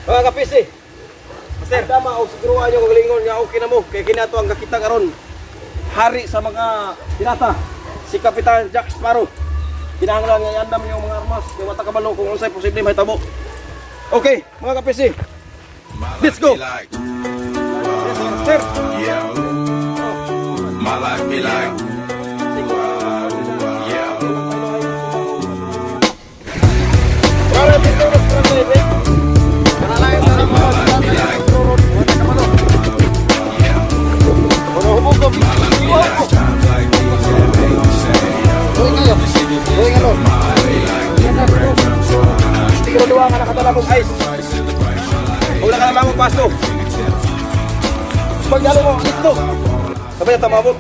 Mga kapisi, Master, dama og siguruhan nyo kung lingon nga okay na mo kay kinato ang kakita karon. Hari sa mga pirata, si Kapitan Jack Sparrow. Kinahanglan nga iandam yung mga armas kay wa ta kabalo kung unsay posible mahitabo. Okay, mga kapisi. My Let's life go. be like, Yes, Master. Yeah. My life be like, yeah. Times like these that make me say, this shit is my way like different breadcrumbs organized. Siguro duha nga nakadala kong ice. Price to the price, my life. Wala ka na lang pasto. Pagdalo mo, let's go. Sabay na tamabot.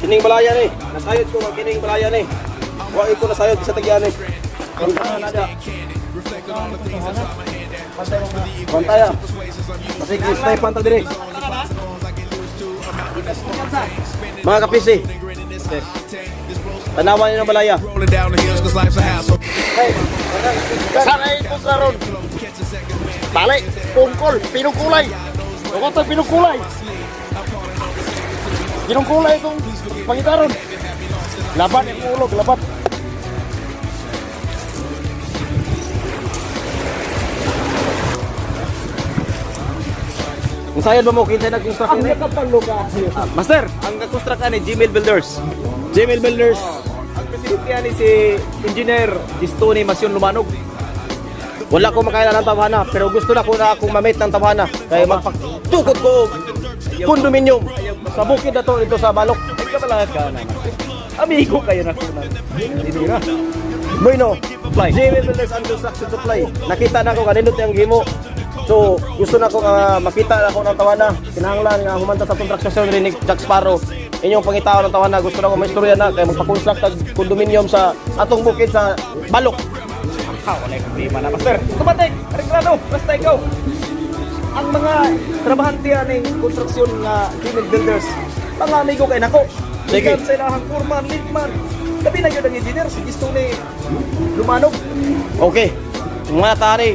Kining balaya ni. Nasayod ko ang kining balaya ni. Wa ko nasayod sa tagyan ni. Bantay na dia. Bantay ah. Kasi stay pantay dire. Mga kapisi. Tanawan niyo ng balaya. Rolling down the hills 'cause life's a hassle. Sanay ko karon. Balik, tungkol, pinungkulay. Ako to pinungkulay. Pinungkulay itong pangitaron. Laban yung ulog, laban. Kung sayod ba mo, kinsay nag-construct ni? Master, ang nag-construct ani Gmail Builders. Gmail Builders. Ang presidente ani si Engineer Gistone Masion Lumanog. Wala ko makailan ng tawhana, pero gusto na ko na akong mamit ng tawhana. Kaya magpagtukod ko og condominium sa bukid na to dito sa Balok. Ay ka ka na. Amigo kayo na kunan. Hindi na. Bueno, Gmail Builders and Construction Supply. Nakita na ko kanindot yung gimo. So, gusto na ko nga makita na ko ng tawana. Kinahanglan nga humanta sa kontraksyon rin ni Jack Sparrow. Inyong pangitaon ng tawana, gusto na ko maistorya na kay magpa-construct og condominium sa atong bukid sa Balok. Ha, wala yung problema na, Master. Tumatik, Regrado, basta ikaw. Ang mga trabahante ani konstruksyon nga Gmail Builders, mga amigo kay nako. Sige. Gikan sa ilahang foreman, leadman. Labi na yun ang engineer si Gistone Lumanog. Okay. Mga tari,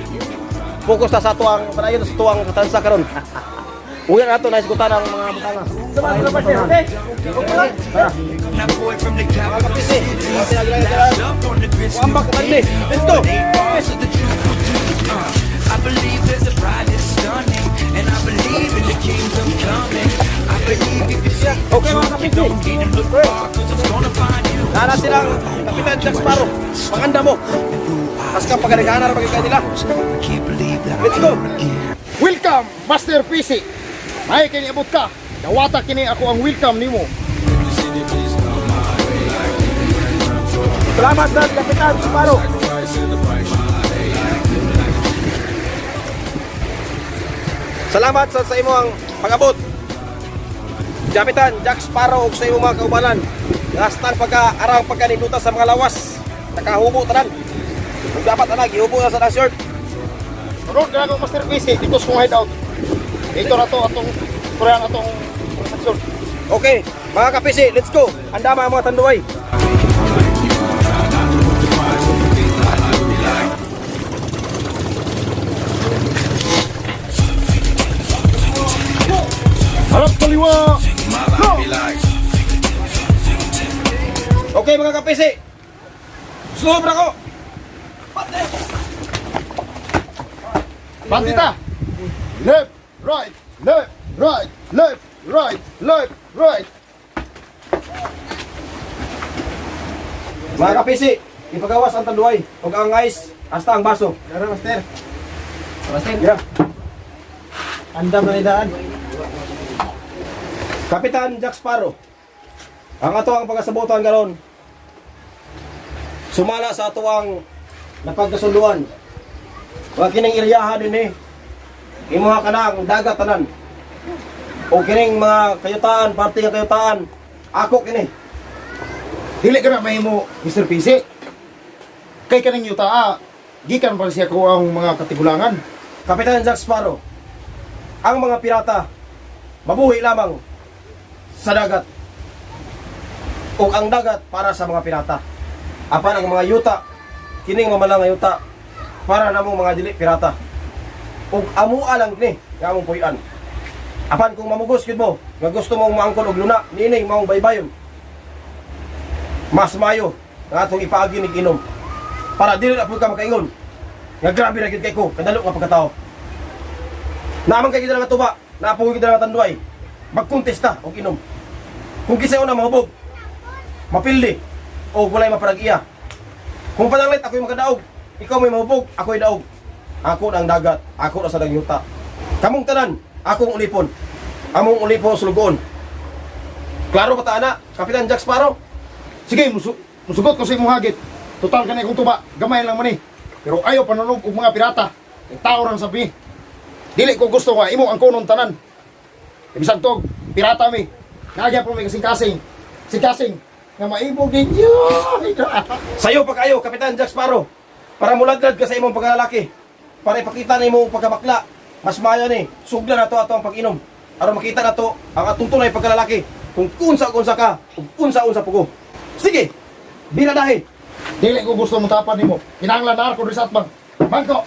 focus na sa tuang padayon sa tuang katansa karon. Uwi na nato naisgutan ang mga butanga. Sama na Master, okay? Okay lang. Tara. Mga kapisi, mga tinagilagay Wambak bandi. Let's go. I believe there's a bride that's stunning, and I believe in the kingdom coming. I believe if you seek the Okay, mga truth, you kapisi. don't need to look far, 'cause it's gonna find you. Nana silang Kapitan Jack Sparrow. Panganda mo. Pas ka pagkadaghanan ra pagkay nila. I can't believe that I'm Let's go. here again. Welcome, Master PC. May kini abot ka. Dawata kini ako ang welcome nimo. Salamat sa Kapitan Sparrow. Salamat sa imo ang pag-abot. Kapitan Jack Sparrow ug sa imong mga kaubanan. Gastan pagka arang pagkaninduta sa mga lawas. Nakahubo tanan. Ug dapat ana gihubo na sa nang shirt. Sunod na ako, Master PC, dito sa kong hideout. Dito na to atong istoryahan atong transaksyon. Okay, mga kapisi, let's go. Andama ang mga tanduay. Harap kaliwa! My life be like, Okay mga kapisi. Sobra ko. Bandita! Left, right, left, right, left, right, left, right. Mga kapisi, ipagawas ang tanduay ug ang ice hasta ang baso. Tara, master. Master. Yeah. Andam na nidaan. Kapitan Jack Sparrow. Ang ato ang pagkasabutan karon. Sumala sa ato ang napagkasunduan. Wa kining iryahan dinhi. Imuha ka na ang dagat tanan. O kining mga kayutaan, parte nga kayutaan. Ako kini. Dili ka na mahimo, Mr. PC. Kay kaning yuta, ah, gikan pa siya ko ang mga katigulangan. Kapitan Jack Sparrow, ang mga pirata mabuhi lamang sa dagat o ang dagat para sa mga pirata. Apan ang mga yuta, kining mamala nga yuta para namong mga dili pirata. Ug amua lang ni nga among puy-an. Apan kung mamugos gyud mo, nga gusto mong maangkon og luna, nining maong baybayon. Mas mayo nga atong ipaagi nig inom. Para dili na pud ka makaingon. Nga grabe ra gyud kay ko, kadalo nga pagkatao. Naman kay gid nga tuba, napugoy gid nga tanduay. Magkontesta og inom. Kung kisay una mahubog, mapildi o walay maparag-iya. Kung pananglit ako'y makadaog, ikaw may mahubog, ako'y daog. Ako na ang dagat, ako na sa dagyuta. Kamong tanan, akong ulipon. Among ulipon sulugoon. Klaro ba ta ana, Kapitan Jack Sparrow? Sige, musugot ko sa imong hagit. Total kanay kong tuba, gamay lang man eh. Pero ayaw panunog og mga pirata. Kay tao rang sabi. Dili ko gusto nga imo ang kunon tanan. Kay bisag tog, pirata mi. Naagya po mi kasing-kasing. Kasing-kasing nga maibog ninyo. Sayo pa kayo, Kapitan Jack Sparrow. Para muladlad ka sa imong pagkalalaki. Para ipakita na imong pagkabakla. Mas maayo ni, sugla na to ato ang pag-inom. Aron makita na to ang atong tunay pagkalalaki. Kung unsa-unsa ka, ug unsa-unsa pugo. Sige, bira dahi. Dili ko gusto mo tapan nimo. Kinahanglan na ako diri sa atbang. Bangko.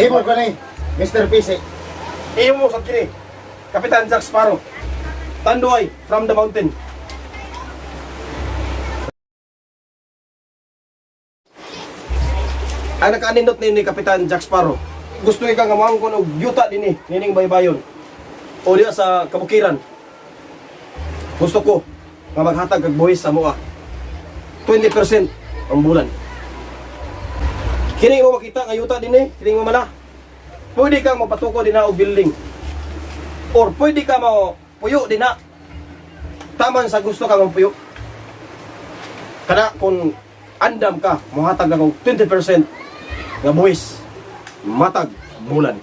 Imo ka ni, Mr. PC. Imo sa kini, Kapitan Jack Sparrow. Tanduay from the mountain. Ang nakaanindot ni ni Kapitan Jack Sparrow. Gusto ka nga moangkon og yuta dinhi nining baybayon. O diya sa kabukiran. Gusto ko nga maghatag kag buhis sa mua. 20% ang bulan. Kini mo makita nga yuta dinhi, kini mo mana. Pwede kang mapatuko din na og building. Or pwede ka mo puyo din na. Taman sa gusto ka mong puyo. Kana kung andam ka, mohatag ka og 20% nga buwis matag bulan.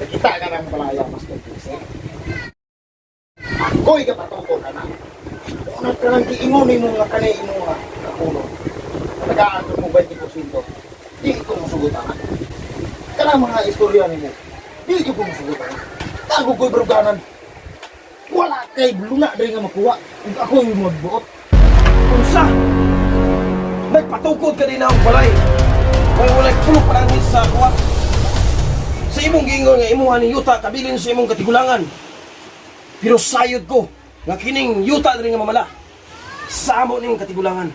Nakita ka ng palaya, Master PC. Ako'y kapatuko ka na. Unat ka ng giingon nimo nga kanay imo nga kapuno. Tagaan ko mo 20%. Di ko musugot ana. Kana mga istorya nimo. Di ko musugot ana. Tago ko'y bruganan. Wala kay luna diri nga makuha. Ug ako'y magbuot. Unsa? Nagpatukod ka din na og balay. Kung walay pulok panangis sa kuwa. Sa imong giingon nga imuha ni yuta kabilin sa imong katigulangan. Pero sayod ko nga kining yuta diri nga mamala sa amo ning katigulangan.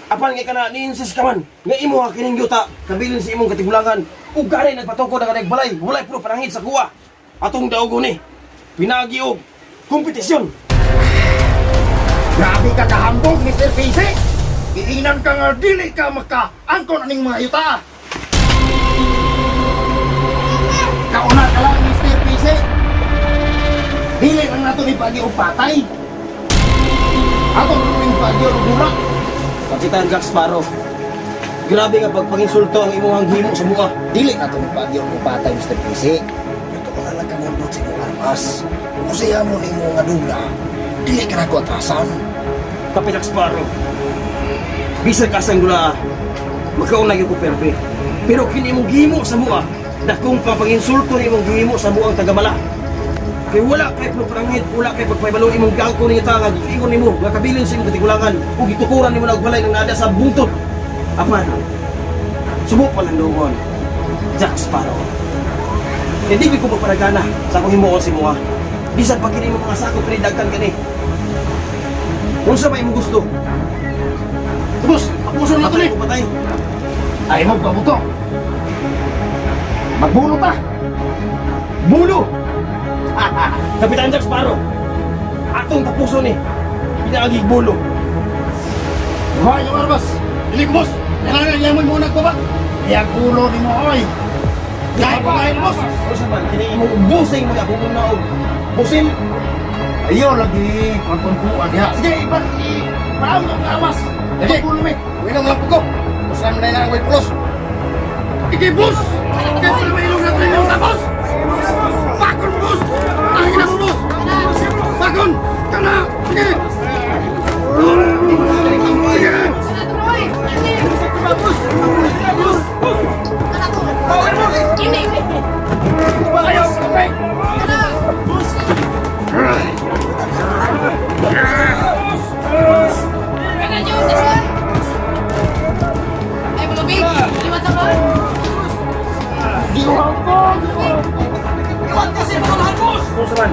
Apan nga kana ni-insist ka man nga imuha kining yuta kabilin sa imong katigulangan ug gani nagpatukod ang kanang balay walay pulok panangit sa kuwa. Atong daugon ni pinagi og kompetisyon. Grabe ka kahambog, Mr. PC! Iinan ka nga dili ka maka-angkon aning mga yuta! Kauna ka lang, Mr. PC! Dili lang nato ni Pagi og patay! Ato ning Pagi og dura! Kapitan Jack Sparrow, grabe nga pagpanginsulto ang imong himo sa buka. Dili nato ni Pagi og patay, Mr. PC! Ito ka lang kamundot sa imong armas. Kung siya mo nimo nga dula, dili ka na ko atrasan. Kapitan Jack Sparrow, bisan ka sa gula, makauna gyud ko perbe. Pero kini imong gihimo sa mua, dakong pagpanginsulto ni imong gihimo sa muang tagamala. Kay wala kay pagpangit, wala kay pagpahibalo imong gangko ni nga giingon nimo nga kabilin sa imong katigulangan ug gitukuran nimo na og balay nang naada sa bungtod. Apan, subo pa lang doon, Jack Sparrow. Kay di ko magparagana sa akong himuon sa imuha. Bisan pa kini mo mga sakop ni dagkan kani. Unsa ba imong gusto? Boss, apuson na to ni! Patay ko patay. Ay mo pabuto! Magbulo ta! Bulo! Kapitan Jack Sparrow, atong tapuson ni. Pinaagig bulo. Hoy, yung arbas! Dili ko, boss! Kailangan niya mo muna ko ba? Iyang ulo ni mo, oy! Dahil pa kayo, boss! Unsa man kini imong busing mo ako muna og busil. Ayaw lagi, pagpungkuan diha. Sige, iban, i-paam ang armas! Sige, ulo mi! Uwinom lang po ko! Boss, na lang, way pulos! Iki, boss! Kaya sila may ilong natin yung boss! Bakon, boss! Ang ina mo, boss! Bakon! Kana! Sige! Sige! Ayaw, kapit! Tanan yun, that's Ay, mga big! Liwat sa mga! Iwan kasi mga mahal. Kung man.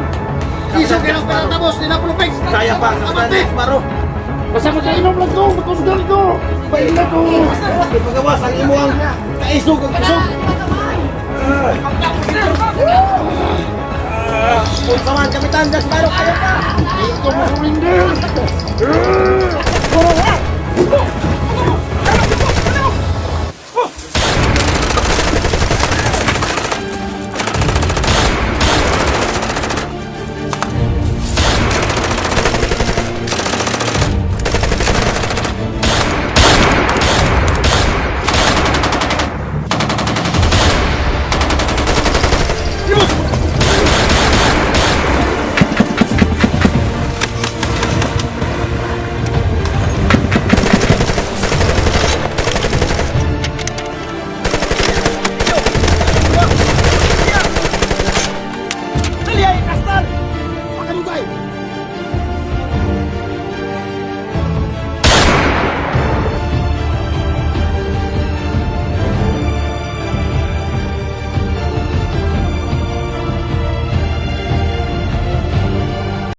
Isog kayo ng parang tapos, di na pulupig. Kaya pa, Kapitan Abante! Jack Sparrow. Basta magkainom lang to, magkusgal to. Paila to. Ipagawas ang imo ang kaisog ug kusog. Liwat sa mga! Kung man, Kapitan Jack Sparrow, kaya pa. Ito mo surrender.